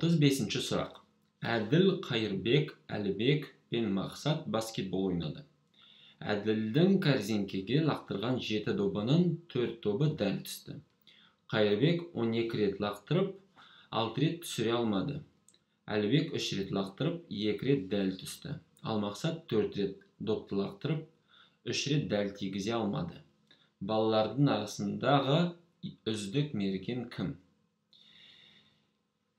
35-ші сұрақ. Әділ, Қайырбек, Әлібек пен Мақсат баскетбол ойнады. Әділдің корзинкеге лақтырған 7 добының 4 добы дәл түсті. Қайырбек 12 рет лақтырып, 6 рет түсіре алмады. Әлібек 3 рет лақтырып, 2 рет дәл түсті. Ал Мақсат 4 рет допты лақтырып, 3 рет дәл тигізе алмады. Балалардың арасындағы үздік мерген кім?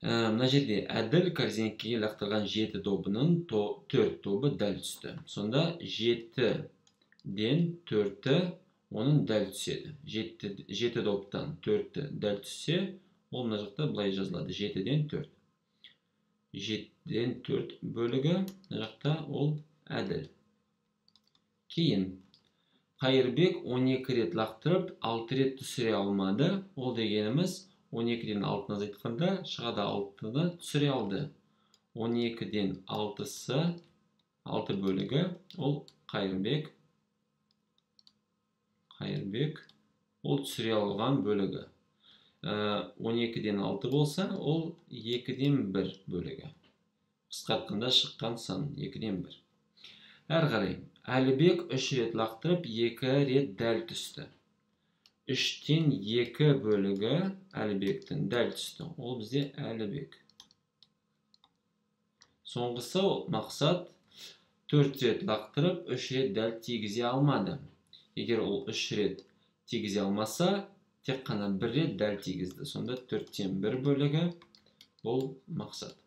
Мына жерде Әділ корзинкеге лақтырған 7 добының 4 добы дәл түсті. Сонда 7-ден 4-і оның дәл түседі. 7 доптан 4-і дәл түссе, ол мына жақта былай жазылады. 7-ден 4. 7-ден 4 бөлігі мына жақта ол Әділ. Кейін Қайырбек 12 рет лақтырып, 6 рет түсіре алмады. Ол дегеніміз 12-ден 6-ны азайтқанда шығады, 6-ны түсіре алды. 12-ден 6-сы, 6 бөлігі ол Қайырбек. Қайырбек ол түсіре алған бөлігі. 12-ден 6 болса, ол 2-ден 1 бөлігі. Қысқартқанда шыққан сан 2-ден 1. Әрі қарай Әлібек 3 рет лақтырып, 2 рет дәл түсті. 3-тен 2 бөлігі Әлібектің дәл түсті. Ол бізде Әлібек. Соңғысы Мақсат 4 рет лақтырып, 3 рет дәл тигізе алмады. Егер ол 3 рет тигізе алмаса, тек қана 1 рет дәл тигізді. Сонда 4-тен 1 бөлігі ол Мақсат.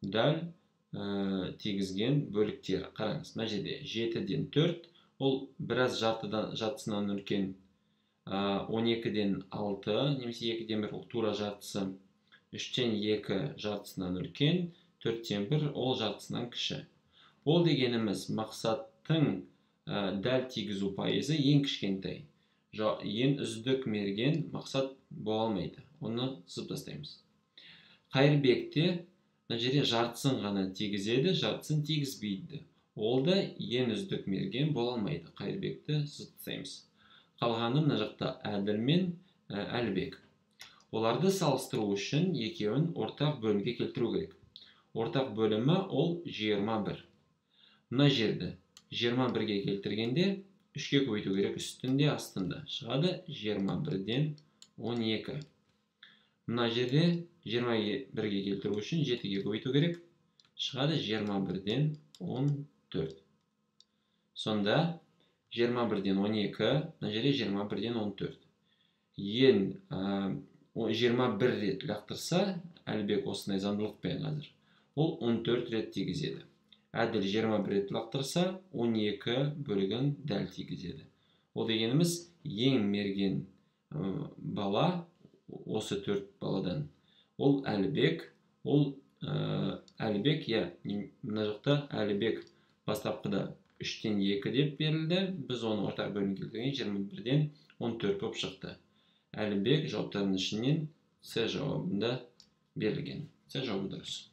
Дәл тигізген бөліктері. Қараңыз, мына жерде 7-ден 4, ол біраз жартысынан үлкен. 12-ден 6, немесе 2-ден 1, ол тура жартысы. 3-тен 2 жартысынан үлкен, 4-тен 1 ол жартысынан кіші. Ол дегеніміз Мақсаттың дәл тигізу пайызы ең кішкентай. Ең үздік мерген Мақсат бола алмайды. Оны сызып тастаймыз. Қайырбек те мына жерде жартысын ғана тигізеді, жартысын тигізбейді. Ол да ең үздік мерген бола алмайды. Қайырбекті сызып тастаймыз. Қалғаны мына жақта Әділ мен Әлібек. Оларды салыстыру үшін екеуін ортақ бөлімге келтіру керек. Ортақ бөлімі ол 21. Мына жерді 21-ге келтіргенде 3-ке көбейту керек, үстінде, астында. Шығады 21-ден 12. Мына жерде 21-ге келтіру үшін 7-ге көбейту керек. Шығады 21-ден 14. Сонда 21-ден 12, мына жерде 21-ден 14. Ең 21 рет лақтырса, Әлібек осындай заңдылықпен қазір, ол 14 рет тигізеді. Әділ 21 рет лақтырса, 12 бөлігін дәл тигізеді. Ол дегеніміз ең мерген бала осы 4 баладан. Ол Әлібек, ол Әлібек, иә, мына жақта Әлібек бастапқыда 3-тен 2 деп берілді. Біз оны ортақ бөлімге келтірген 21-ден 14 болып шықты. Әлібек жауаптарының ішінен С жауабында берілген. С жауабы дұрыс.